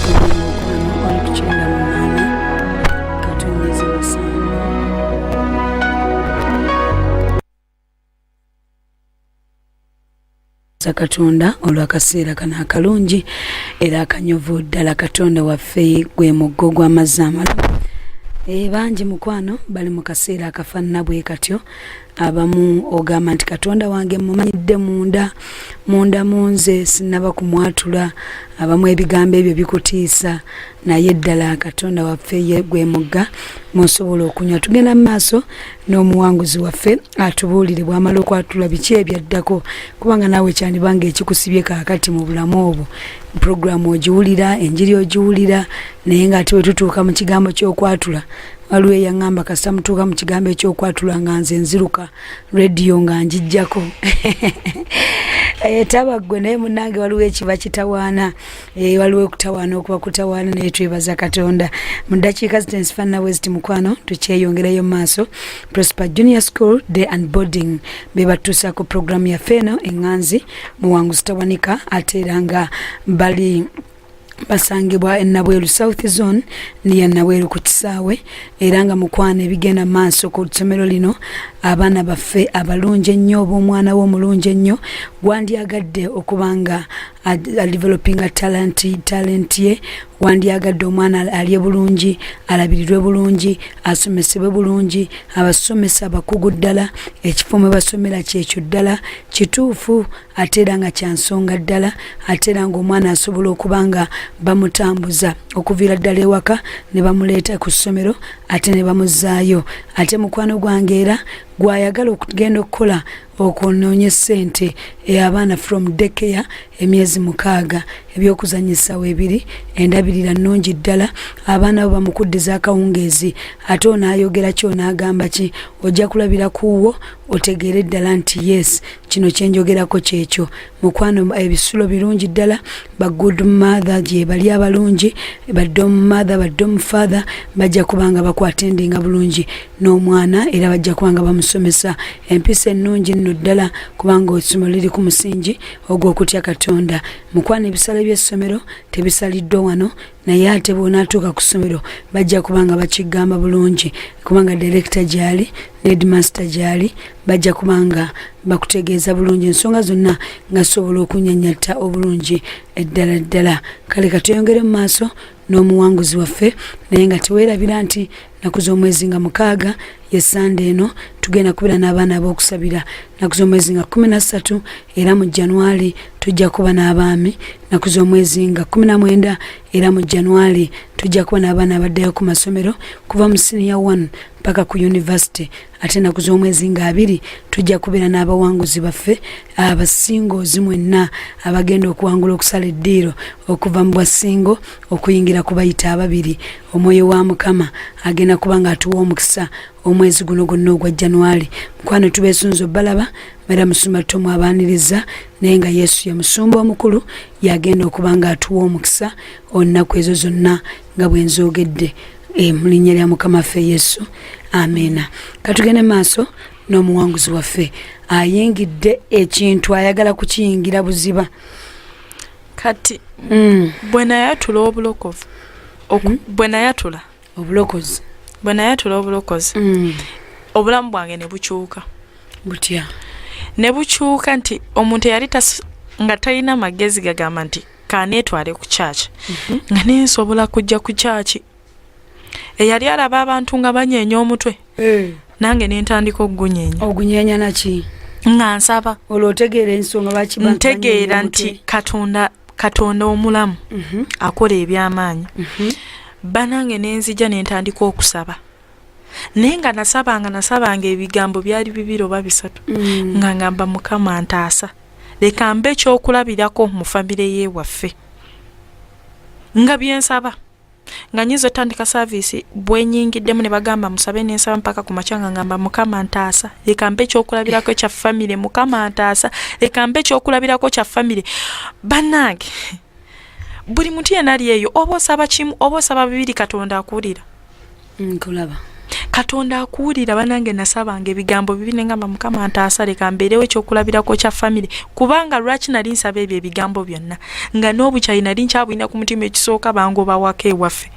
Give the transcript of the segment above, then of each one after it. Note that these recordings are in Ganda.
Mukwano, oli ku 98.7. Katonda olw'akaseera kano akalungi era akanyovu ddala. Katonda waffe gwe muggo gw'amazzi amalamu. Bangi mukwano bali mu kaseera akafaanana bwe katyo. Abamu ogamba nti Katonda wange mumanyidde munda munda mu nze, sinnaba kumwatula. Abamu ebigambo ebyo bikutiisa, naye ddala Katonda waffe ye gwe mugga musobola okunywa. Tugenda mu maaso n'omuwanguzi waffe atubuulire bw'amala okwatula biki ebyaddako, kubanga naawe kyandibanga ekikusibye kaakati mu bulamu obwo. Puroguramu ogiwulira, enjiri ogiwulira, naye ng'ate bwe tutuuka mu kigambo ky'okwatula, waliwo eyaŋŋamba kasita mutuuka mu kigambo ekyokwatula nga nze nziruka rediyo nga njijjako. Taba ggwe, naye munnange waliwo ekiba kitawaana, waliwo okutawaana okuba kutawaana, naye twebaza Katonda. Mu ddakiika zitensifaanana bwe ziti mukwano, tukyeyongerayo mu maaso. Prosper Junior School Day and Boarding be batuusaako puroguramu yaffe eno eŋŋanzi Muwanguzi Tawanika, ate era nga bali basangibwa e Nabweru South Zone niya Nabweru ku kisaawe. Era nga mukwano ebigenda maaso ku ssomero lino, abaana baffe abalungi ennyo, oba omwana we omulungi ennyo gwandyagadde okuba nga adevelopinga talent ye, wandyagadde omwana alye bulungi, alabirirwe bulungi, asomesebwe bulungi, abasomesa abakugu ddala, ekifo mwe basomera kyekyo ddala kituufu, ate era nga kyansonga ddala, ate era ng'omwana asobola okuba nga bamutambuza okuviira ddala ewaka ne bamuleeta ku ssomero ate ne bamuzzaayo. Ate mukwano gwange era gwayagala okugenda okukola okunoonya essente, abaana from daycare emyezi 6, ebyokuzanyisa weebiri, endabirira nnungi ddala, abaana bo bamukuddiza akawungeezi. Ate onaayogera ki, onaagamba ki? Ojja kulabira kuwo otegeere ddala nti yes, kino kyenjogerako kyekyo. Mukwano, ebisulo birungi ddala, ba good mother gye bali abalungi, ba dorm mother, ba dorm father bajja kubanga bakwatendinga bulungi n'omwana, era bajja kubanga bamusomesa empisa ennungi nno ddala, kubanga essomero liri ku musingi ogw'okutya Katonda. Mukwano, ebisale by'essomero tebisaliddwa wano, naye ate bw'onaatuuka ku ssomero bajja kubanga bakigamba bulungi, kubanga director gyali, headmaster gyali, bajja kubanga bakutegeeza bulungi ensonga zonna nga sobola okunyanyata obulungi eddala ddala. Kale katweyongere mu maaso n'omuwanguzi waffe, naye nga teweerabira nti naku z'omwezi nga 6 ye Sande eno tugenda kubeera n'abaana ab'okusabira. Naku z'omwezi nga 13 era mu January tujja kuba n'abaami. Naku z'omwezi nga 19 era mu January tujja kuba n'abaana abaddayo ku masomero kuva mu senior 1 paka ku university. Ate naku z'omwezi nga 20 tujja kubeera n'abawanguzi baffe abasingoozi mwenna abagenda okuwangula okusala eddiiro okuva mu bwa single okuyingira ku bayita ababiri. Omwoyo wa Mukama agenda kuba nga atuwa omukisa omwezi guno gwonna ogwa January. Mukwano, tubeesunze obbalaba. Mera Musumba Tomu abaaniriza, naye nga Yesu ye musumba omukulu, yagenda okuba nga atuwa omukisa olunaku ezo zonna nga bwe nzoogedde, mu linnya lya Mukama ffe Yesu, amiina. Katugende maaso n'omuwanguzi waffe ayingidde ekintu, ayagala kukiyingira buziba. Kati bwe nayatula obulokovu, bwe nayatula obulokozi, bwe nayatula obulokozi, obulamu bwange ne bukyuka. Butya? Ne bukyuka nti omuntu eyali nga talina magezi gagamba nti kaneetwale ku kyaki, nga nensobola kujja ku kyaki, eyali alaba abantu nga banyeenya omutwe, nange nentandika okugunyeenya. Ogunyeenya naki? Nga nsaba. Olwo otegeera ensonga lwaki bantu ntegeera banyeenya nti omutwe? Katonda omulamu akola ebyamaanyi. Banange, nenzija nentandika okusaba, naye nga nasabanga ebigambo byali bibiri oba bisatu, nga ngamba, "Mukama ntaasa, leka mbe ekyokulabirako mu famire yewaffe." Nga byensaba nga nyinza otandika service bwenyingiddemu ne bagamba musabe, nensaba mpaka ku makya nga ngamba, "Mukama ntaasa, leka mbe ekyokulabirako kya famire. Mukama ntaasa, leka mbe ekyokulabirako kya famire." Bannange, buli muntu yenna ali eyo, oba osaba kimu oba osaba bibiri, Katonda akuwulira. Nkulaba. Katonda akuwulira. Banange, nasabanga ebigambo bibi nengamba, Mukama ntaasa, leka mbeerewo ekyokulabirako kya family. Kubanga lwaki nali nsaba ebyo ebigambo byonna nga n'obukyayi nali nkyabulina ku mutima? Ekisooka, bangoba waka ewaffe.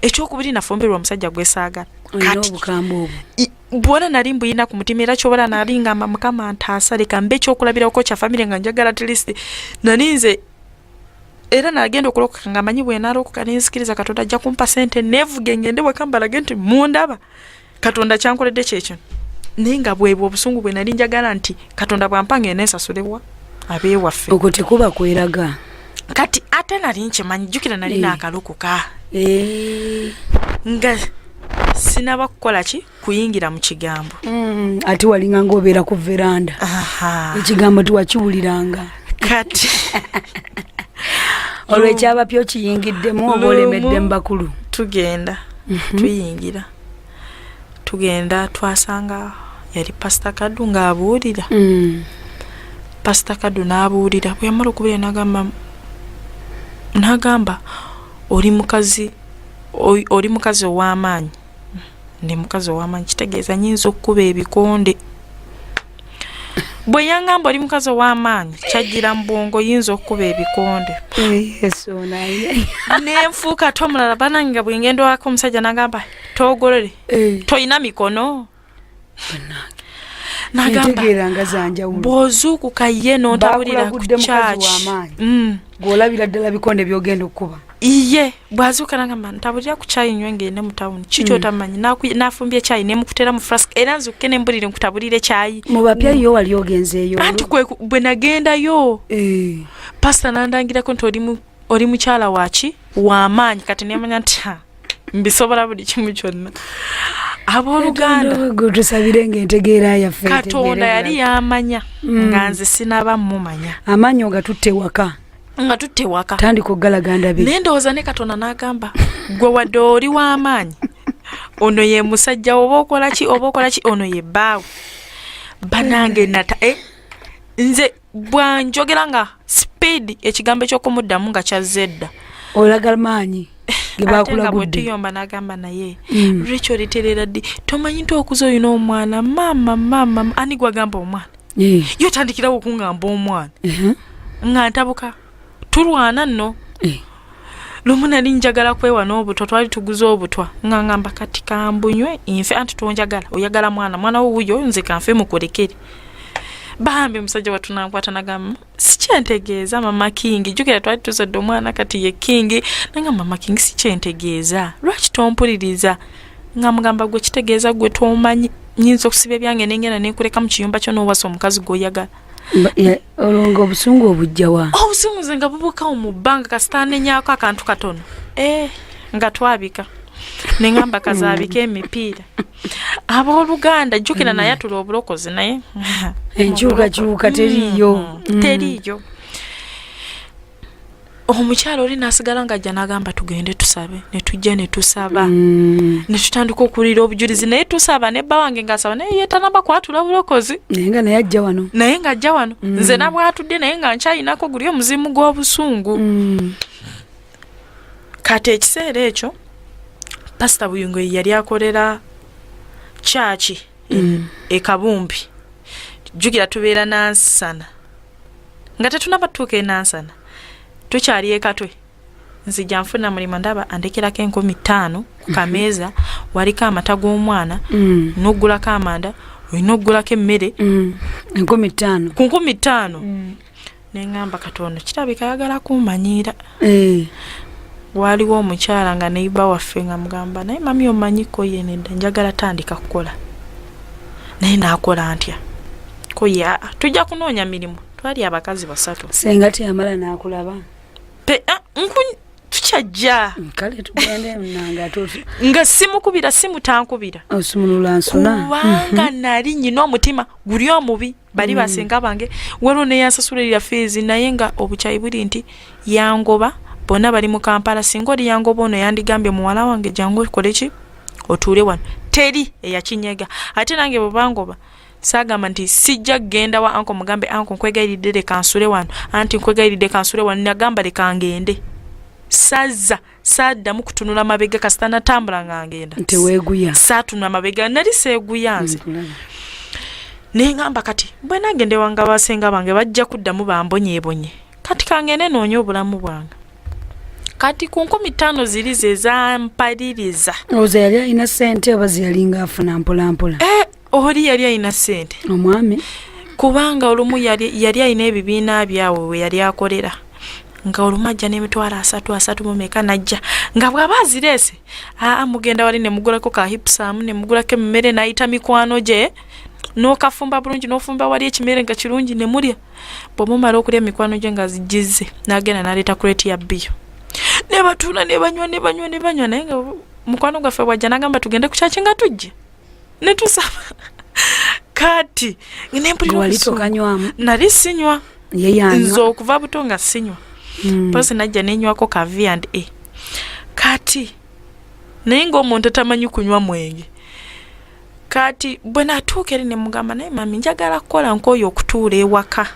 Ekyokubiri, nafumbirwa omusajja gwesaagala. Olina obukambwe obwo. Bwona nali mbuyina ku mutima, era kyobola nali ngamba, Mukama ntaasa, leka mbe ekyokulabirako kya family, nga njagala at least nali nze era nagenda okulokoka nga manyi bwenalokoka nenzikiriza Katonda ajja kumpa sente nevuge ngende weka mbalage nti mundaba Katonda kyankoledde kyekyo. Naye nga bwebwe obusungu bwe nali njagala nti Katonda bwampa ngende nsasulewa abewaffe. Okwo tekuba kweraga. Kati ate nali nkimanyi, jjukira nali nakalokoka nga sinaba kukola ki, kuyingira mu kigambo. Ate walinga ngaobeera ku veranda, ekigambo tiwakiwuliranga. Kati olwo ekyabapya okiyingiddemu oba olemedde mu bakulu? Tugenda, tuyingira, tugenda, twasanga yali Pasita Kaddu ng'abuulira. Pasita Kaddu n'abuulira. Bwe yamala okubuulira n'agamba, oli mukazi, oli mukazi ow'amaanyi. Ndi mukazi ow'amaanyi kitegeeza nyinza okukuba ebikonde. Bwe yangamba oli mukazi ow'amaanyi, kyajjira mu bwongo, yinza okukuba ebikonde. Yesu naye. Nenfuuka ate omulala. Banange, nga bwe ngenda waka, omusajja n'agamba, toogolole, toyina mikono. Nagamba entegeera nga zanjawulo. Bw'ozuukuka ye n'ontabulira ku Bakulagudde mukazi kyaki. w'amaanyi. Gw'olabira ddala bikonde by'ogenda okukuba. Iye bw'azuuka nagamba, ntabulira ku kyayi nywe ngende mu tawuni. Kiki otamanyi? Nafumbye kyayi nemukutera mu flask, era nzuukuke nembulire nkutabulire kyayi. Mu bapya yo wali ogenzeeyo? Anti bwe nagendayo, pasita nandangirako nti oli mukyala waki, w'amaanyi. Kati nemanya nti ha, mbisobola buli kimu kyonna. Abooluganda, gwe tusabire ng'entegeera yaffe Katonda etegeere yali bulala. yamanya nga nze sinaba mumanya. Amaanyi ogatutte waka. Nga tutte waka. Tandika okugalaga ndabe. Naye ndowooza ne Katonda n'agamba, gwe wadde oli w'amaanyi, ono ye musajja, oba okola ki, oba okola ki, ono ye bbaawe. Banange, nata nze bwanjogera nga speed, ekigambo ekyokumuddamu nga kyazze dda. Olaga maanyi ge Ate nga bwe bakulagudde. Tuyomba, n'agamba, naye Rachel oliterera ddi? Tomanyi nti okuza olina omwana? Maama, maama, ani gwagamba omwana? Yo tandikirawo okungamba omwana. Nga ntabuka, tulwana nno. Lumu nali njagala kwewa n'obutwa, twali tuguze obutwa, nga ngamba kati kambunywe nfe, anti tonjagala, oyagala mwana, mwana wo wuyo, nze kanfe mukulekere. Bambi musajja wattu nankwata nagamba, sikyentegeeza mama King. Jjukira twali tuzadde omwana, kati ye King. Nanga mama King, sikyentegeeza, lwaki tompuliriza? Nga mugamba, gwe kitegeeza gwe tomanyi nyinza okusiba ebyange nengenda nenkuleka mu kiyumba kyo n'owasa omukazi gw'oyagala. Olwo nga obusungu obujjawa? Obusungu nze nga bubukawo mu bbanga, kasita anenyako akantu katono, nga twabika, neŋamba kazaabika emipiira. Abooluganda, jjukira naye atula obulokozi, naye Enkyukakyuka teriiyo. Teriiyo. Omukyalo oli nasigala nga ajja n'agamba tugende tusabe, ne tujja ne tusaba, ne tutandika okuwulira obujulizi, naye tusaba ne bba wange ng'asaba, naye ye tanaba kwatula bulokozi. Naye nga naye ajja wano. Naye ng'ajja wano. Nze nabwatudde, naye nga nkyayinako guli omuzimu gw'obusungu. Kati ekiseera ekyo Pasita Buyungo ye yali akolera kyaki e Kabumbi. Jjukira tubeera Nansana, nga tetunaba tutuuka e Nansana, tukyali ekatwe. Nzija nfuna mulimu, ndaba andekerako 5000 ku kameeza, waliko amata g'omwana, n'okugulako amanda, olina okugulako emmere. 5000. Ku 5000. Neŋŋamba Katonda kirabika ayagala kummanyiira. Waaliwo omukyala nga neiba waffe, nga mugamba, naye mami omanyiko ye nedda, njagala tandika kukola, naye naakola ntya? Ko ye, aa, tujja kunoonya mirimu. Twali abakazi basatu. Senga teyamala n'akulaba? Ah, tukyajja. Kale tugende nanga. Nga simukubira simu, tankubira. Osumulula nsuna. Kubanga nali nyina omutima guli omubi. Bali basenga bange, waliwo neyansasulirira fees, naye nga obukyayi buli nti yangoba, bonna bali mu Kampala. Singa oli yangoba, ono yandigambye, muwala wange jangu okole ki, otuule wano. Teri eyakinyega. Ate nange bwe bangoba, saagamba nti sijja kugenda wa uncle mugambe, uncle nkwegayiridde leka nsule wano, anti nkwegayiridde kansule wano. Nagamba leka ngende, sazza. Saaddamu kutunula mabega, kasita natambula nga ngenda. Teweeguya? Saatunula mabega, nali seeguya nze. Neŋamba kati bwe nagenda ewanga basenga bange bajja kuddamu bambonyeebonye, kati kangende noonye obulamu bwange. Kati ku 5000 ziri ze zampaliriza. Olowooza yali alina ssente oba zeyalinga afuna mpolampola? Eh, oli yali alina ssente. Omwami? Kubanga olumu yali alina ebibiina byawe we yali akolera, nga olumu ajja n'emitwalo 30, 30 mu meka, najja nga bw'aba azireese, aa, mugenda wali ne mugulako ka hipsam, ne mugulako emmere, n'ayita mikwano gye, n'okafumba bulungi, n'ofumba wali ekimere nga kirungi ne mulya. Bwe mumala okulya, mikwano gye nga zigize, n'agenda n'aleeta crate ya bbiya, ne batuula ne banywa, ne banywa, ne banywa. Naye nga mukwano gwaffe bwajja n'agamba tugende ku kyaki, nga tujja ne tusaba. Kati nempulira Wali obusungu. tokanywamu? Nali sinywa. Ye Nze yanywa? okuva buto nga sinywa. Posi najja nenywako ka V and A. Kati naye ngaomuntu atamanyi kunywa mwenge, kati bwe natuuka eri nemugamba, naye mami, njagala kukola, nkooyo okutuula ewaka,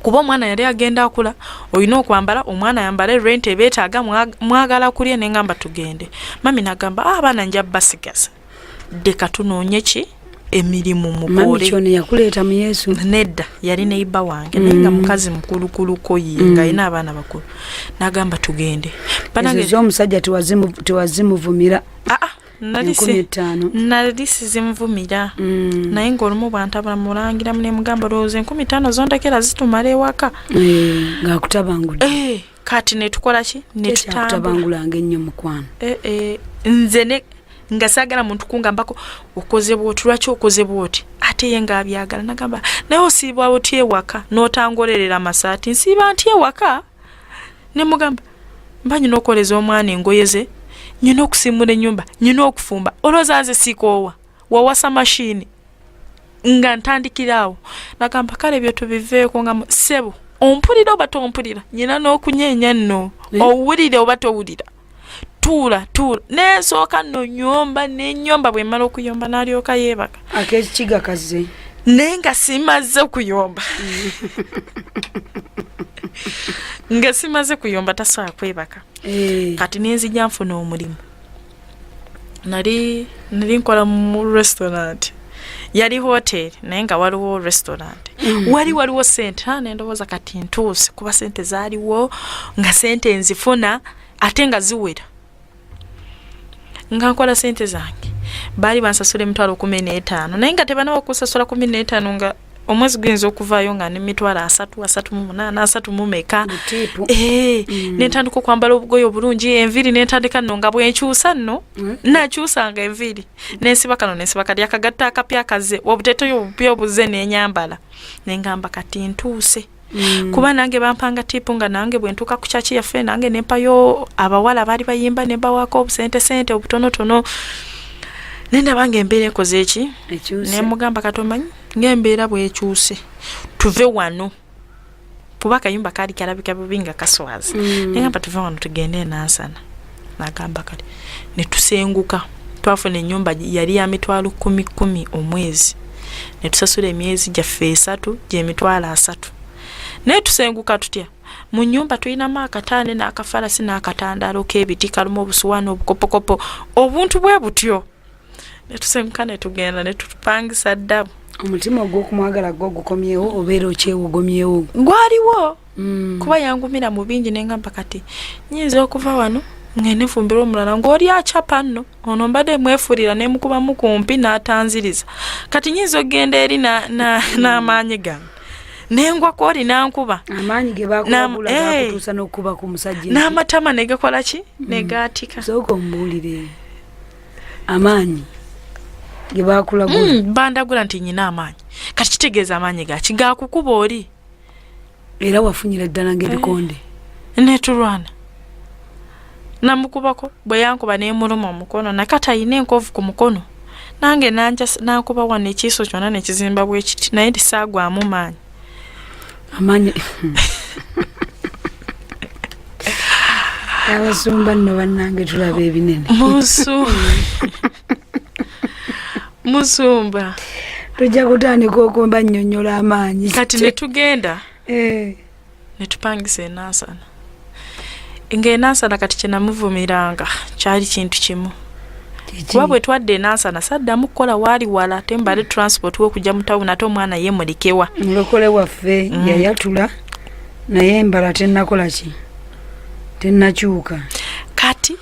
kuba omwana yali agenda akula, olina okwambala, omwana ayambale, rent ebeetaaga, mwagala kulya. Nengamba tugende. Mami nagamba, "Ah, abaana nja basigaza, ddeka tunoonye ki emirimu." Mami? Mukole. Kyono yakuleeta mu Yesu? Nedda, yali neiba wange, naye nga mukazi mukulukuluko ye, ng'alina abaana bakulu. Nagamba tugende. Banange, Ezo z'omusajja tewazimuvumira? Aa, nali 5000. Nali sizimuvumira, naye ng'olumu bwantabula mulangiramu nemugamba, olowooza 5000 zondekera zitumala ewaka? Eh, ng'akutabangudde. Eh, kati netukola ki, netutambula. Ekyakutabangulanga ennyo, mukwano? Eh, eh, nze ne nga saagala muntu kungambako okoze bwoti, lwaki okoze bwoti, ate ye ngaabyagala. Nagamba, naye osiiba oti ewaka n'otangolerera amasaati? Nsiiba nti ewaka? Nemugamba, mba nyina okwoleza omwana engoye ze, nyina okusiimula ennyumba, nyina okufumba, olowooza nze sikoowa? Wawasa mashini. Nga ntandikira awo, nagamba kale ebyo tubiveeko. Nga ssebo ompulira oba tompulira, nyina n'okunyeenya nno. Eh? Owulire oba towulira, tuula tuula. Nensooka nno nyomba, nenyomba, bwe mmala okuyomba n'alyoka yeebaka. Akekiga kazze. Naye nga simaze kuyomba, nga simaze kuyomba tasobola kwebaka. Eh, Kati nenzija nfuna omulimu. Nali nkola mu restaurant, yali hotel naye nga waliwo restaurant. Waliwo sente. Ha, nendowooza kati ntuuse, kuba sente zaaliwo, nga sente nzifuna ate nga ziwera, nga nkola sente zange. Baali bansasula emitwalo 15, naye nga tebanawa kusasula 15, nga omwezi guyinza okuvaayo nga nemitwalo 30, 38, 30 mu meka. Butiipu. Eh, nentandika okwambala obugoye obulungi, enviiri nentandika nno nga bwenkyusa nno. Nakyusanga enviiri, nensiba kano, nensiba kali, akagatta akapya akaze, obuteteyo obupya obuze, nenyambala, nengamba kati ntuuse. Kuba nange bampanga tipu, nga nange bwentuuka ku kyaki yaffe, nange nempayo abawala baali bayimba, nembawaako obusente sente obutonotono, nendaba nga embeera ekoze eki. Ekyuse. Nemugamba, kati omanyi ngaembeera bwekyuse, tuve wano, kuba akayumba kaali kalabika bubi nga kaswaza. Negamba tuve wano tugende enansana. Nagamba kale, netusenguka. Twafuna enyumba, yali ya mitwalo 10 10 omwezi, netusasula emyezi gyaffe 3 gyemitwalo 30. Naye tusenguka tutya? Mu nyumba tulinamu akataane n'akafalasi n'akatandaalo k'ebiti kalimu obusuwaani, obukopokopo, obuntu bwe butyo. Netusenguka netugenda netupangisa ddabu. Omutima ogw'okumwagala gwo gukomyewo obeera okyewogomyewo? Gwaliwo, kuba yangumira mu bingi. Nengamba kati nyinza okuva wano ngende nfumbira omulala ng'oli acapa nno ono mbadde mwefuulira nemukubamu kumpi n'atanziriza. Kati nyinza okugenda eri n'amaanyi gange nengwako oli nankuba. Amaanyi ge bakulagula gakutuusa n'okuba ku musajja. N'amatama negakola ki, negaatika. Sooka omubuulire amaanyi ge bakulagula. Bandagula nti nyina amaanyi. Kati kitegeeza amaanyi gaki? Gakukuba oli. Era wafunyira ddala ng'ebikonde? Netulwana, namukubako, bwe yankuba nemuluma omukono, nakati ayina enkovu ku mukono. Nange nankuba wano ekiiso kyonna nekizimba bwe kiti, naye tisaagwamu maanyi. Amaanyi. Abasumba nno bannange tulaba ebinene. Musumba. Tujja kutandika okumba nnyonnyola amaanyi. Kati netugenda, Eh, netupangisa enansana. Ng'enansana kati kye namuvumiranga kyali kintu kimu kuba bwe twadda enansana saddamu kukola waali wala ate mbale transport wokujja mu tawuni ate omwana ye mulekewa. Mulokole waffe yayatula naye embala tennakola ki, tennakyuka. Kati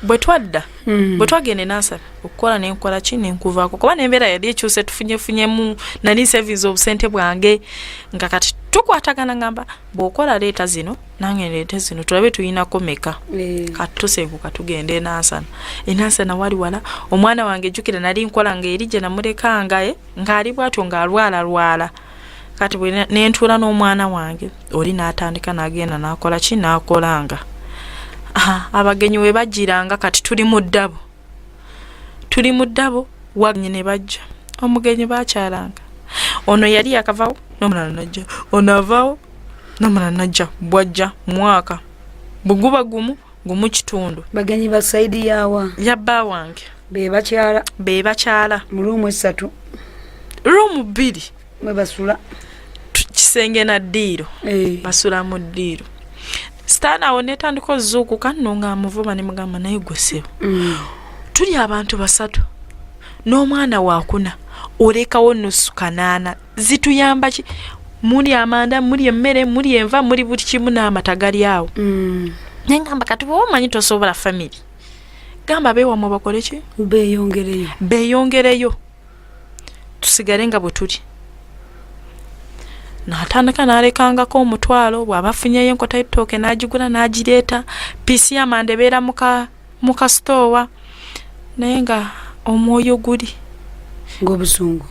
bwe twadda bwe twagenda enansana okukola nenkola ki, nenkuvaako kuba nembeera yali ekyuse, tufunyefunyemu, nali savings obusente bwange nga kati tukwatagana, ngamba bw'okola leeta zino nange ndeete zino tulabe tuyinako meka. Kati tusenguka tugenda enansana. Enansana wali wala, omwana wange jjukira nali nkola nga eri gye namulekanga ng'ali bwatyo ng'alwala lwala. Kati bwe nentuula n'omwana wange oli n'atandika n'agenda n'akola ki, n'akolanga. Abagenyi we bajjiranga kati tuli mu ddabo, tuli mu ddabo wagenyi ne bajja, omugenyi bakyalanga ono yali yakavawo n'omulala najja, ono avaawo n'omulala najja, bwajja mwaka bwe guba gumu gumu kitundu. Bagenyi ba side yawa? Ya bba wange. Be bakyala? Be bakyala. Mu ruumu 3? Ruumu 2 mwe basula. Kisenge na ddiiro. Basula mu ddiiro. Sitaani awo netandika ozuukuka nno nga amuvuma ne mugamba naye gwe ssebo, tuli abantu 3 n'omwana wakuna, olekawo nusu 8 zituyamba ki? Muli amanda, muli emmere, muli enva, muli buli kimu n'amata gali awo. Naye ngamba kati bw'oba omanyi tosobola family, gamba beewamwe bakole ki? Beeyongereyo. Beeyongereyo, tusigale nga bwe tuli. N'atandika n'alekangako omutwalo, bw'aba afunyeyo enkota y'ettooke n'agigula n'agireeta, piisi y'amanda ebeera mu kasitoowa, naye nga omwoyo guli ng'obusungu.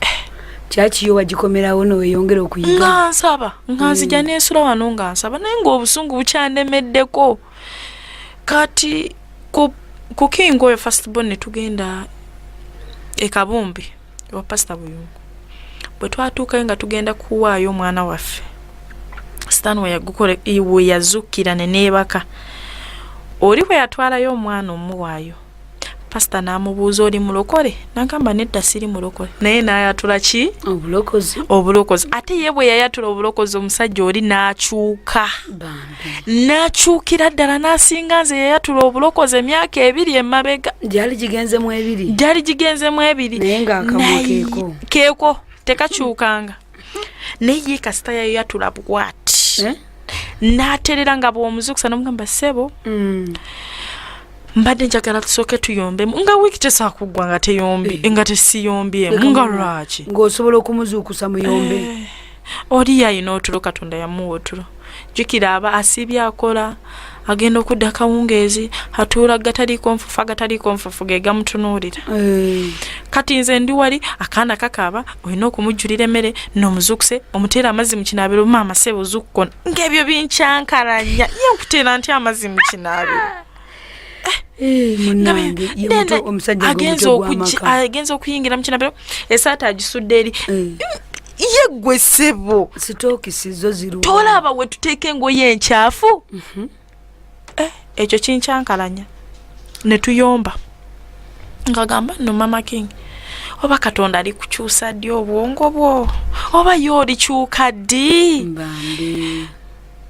Kyakiyo wagikomerawo noweyongera okuyiga? Nga nsaba, nga nzija nensula wano nga nsaba, naye ng'obusungu bukyandemeddeko. Kati ku king oyo first born ne tugenda e Kabumbi ewa Pastor Buyungu. Bwe twatuukayo nga tugenda kuwaayo omwana waffe, Sitaani we yazuukira ne neebaka. Oli bwe yatwalayo omwana omuwaayo, pasita n'amubuuza oli mulokole? N'agamba nedda siri mulokole, naye n'ayatula ki? Obulokozi. Obulokozi. Ate ye bwe yayatula obulokozi omusajja oli n'akyuka, n'akyukira ddala n'asinga nze yayatula obulokozi emyaka 2 emabega. Gyali gigenzemu 2. Gyali gigenzemu 2. Naye ng'akamwa keeko. Keeko tekakyukanga. Naye ye kasita yayatula bw'ati. N'aterera nga bw'omuzuukusa n'omugamba ssebo, mbadde njagala tusooke tuyombemu, nga wiiki tesakuggwa nga teyombi, nga tesiyombyemu, nga lwaki? Ng'osobola okumuzuukusa muyombe. Oli yalina otulo, Katonda yamuwa otulo. Jjukira aba asiibye akola, agenda okudda akawungeezi, atuula gataliiko nfufu, agataliiko nfufu ge gamutunuulira. Kati nze ndi wali, akaana kakaaba, olina okumujjulira emmere, n'omuzuukuse, omuteera amazzi mu kinaabiro, maama ssebo ozuukuka, ng'ebyo binkyankalanya. Ye nkuteera ntya amazzi mu kinaabiro? Munnange, ye muto, omusajja gwe mutwe gw'amaka. Agenza okuyingira mu kinaabiro, esaati agisudde eri. Ye ggwe ssebo. Sitookisi zo ziruwa? Tolaba we tuteeka engoye enkyafu? Ekyo kinkyankalanya. Ne tuyomba. Ng'agamba nno Mama King, oba Katonda alikukyusa ddi obwongo bwo? Oba ye olikyuka ddi? Mbambi.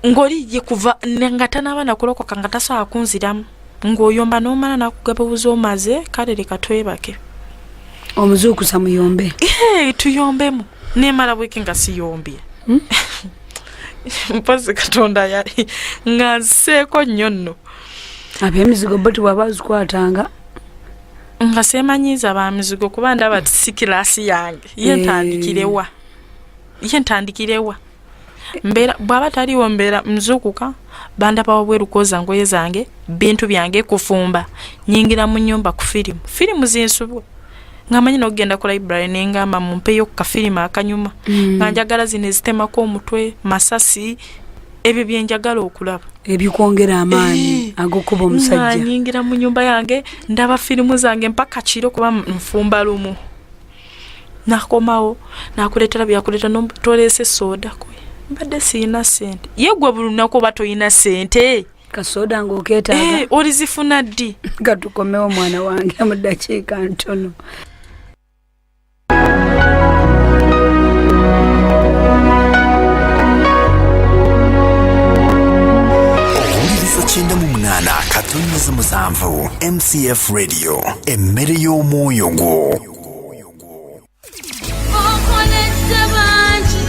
Ng'oli ye kuva nga tanaaba na kulokoka nga tasobola kunziramu. Ng'oyomba n'omala n'akugaba obuze omaze, kale leka twebake. Omuzuukusa muyombe. Tuyombemu. Neemala wiiki nga siyombye. Mpozi Katonda yali nga nseeko nnyo nno. Ab'emizigo bo tewaba azikwatanga. Nga seemanyiiza ba mizigo kuba ndaba si kilaasi yange. Ye ntandikirewa. Ye ntandikirewa. Mbeera bw'aba taliiwo mbeera nzuukuka, bandaba wabweru kwoza ngoye zange, bintu byange, kufumba. Nnyingira mu nnyumba ku firimu. Firimu zinsubwa. Nga manyi n'okugenda ku library ne ngamba mumpeeyo ku kafirimu akanyuma. Nga njagala zino ezitemako omutwe, masasi, ebyo bye njagala okulaba. Ebikwongera amaanyi ag'okuba omusajja. Nga nnyingira mu nnyumba yange, ndaba firimu zange mpaka kiro kuba nfumba lumu. Nakomawo, nakuleetera byakuleeta, toleese soda kwe. Mbadde sirina ssente. Ye ggwe buli lunaku oba tolina ssente? Kasoda ng'okeetaaga. Olizifuna ddi? Katukomewo mwana wange mu ddakiika ntono. Owuliriza 98. 8.7 MCF Radio, emmere y'omwoyo gwo. Okoledde bangi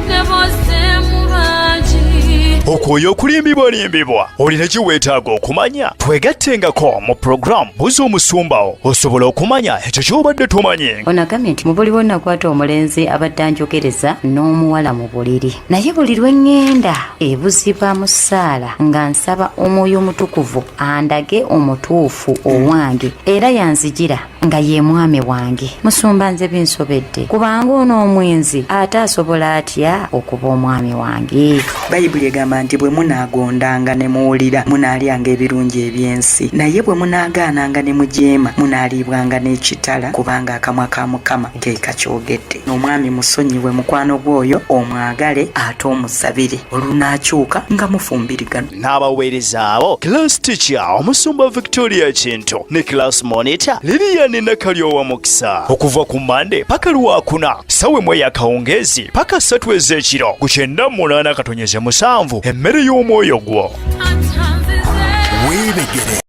ne bozzeemu bangi. Okwoyo okulimbibwalimbibwa olina kye weetaaga okumanya. Twegattengako mu puroguramu Buza Omusumbawo osobola okumanya ekyo ky'obadde tomanyi. Ono agambye nti mu buli nakwata omulenzi abadde anjogereza n'omuwala mu buliri, naye buli lwe ŋŋenda ebuziba mu ssaala nga nsaba Omwoyo Omutukuvu andage omutuufu owange, era yanzijira nga ye mwami wange. Musumba, nze binsobedde, kubanga ono omwenzi ate asobola atya okuba omwami wange? Bayibuli egamba nti bwe munaagondanga ne muwulira, munaalyanga ebirungi eby'ensi, naye bwe munaagaananga ne mujeema, munaaliibwanga n'ekitala, kubanga akamwa ka Mukama ke kakyogedde. Omwami musonyiwe mukwano gw'oyo, omwagale ate omusabire, olunaakyuka nga mufumbirigana. N'abaweereza abo, class teacher Omusumba Victoria Kintu ne class monitor Lilian Nakalyowa Mukisa, okuva ku Mande paka Lwakuna, sawa 1 yakawungeezi paka 3 ez'ekiro, ku 98.7, emmere y'omwoyo gwo. Atanzize. Weebegere.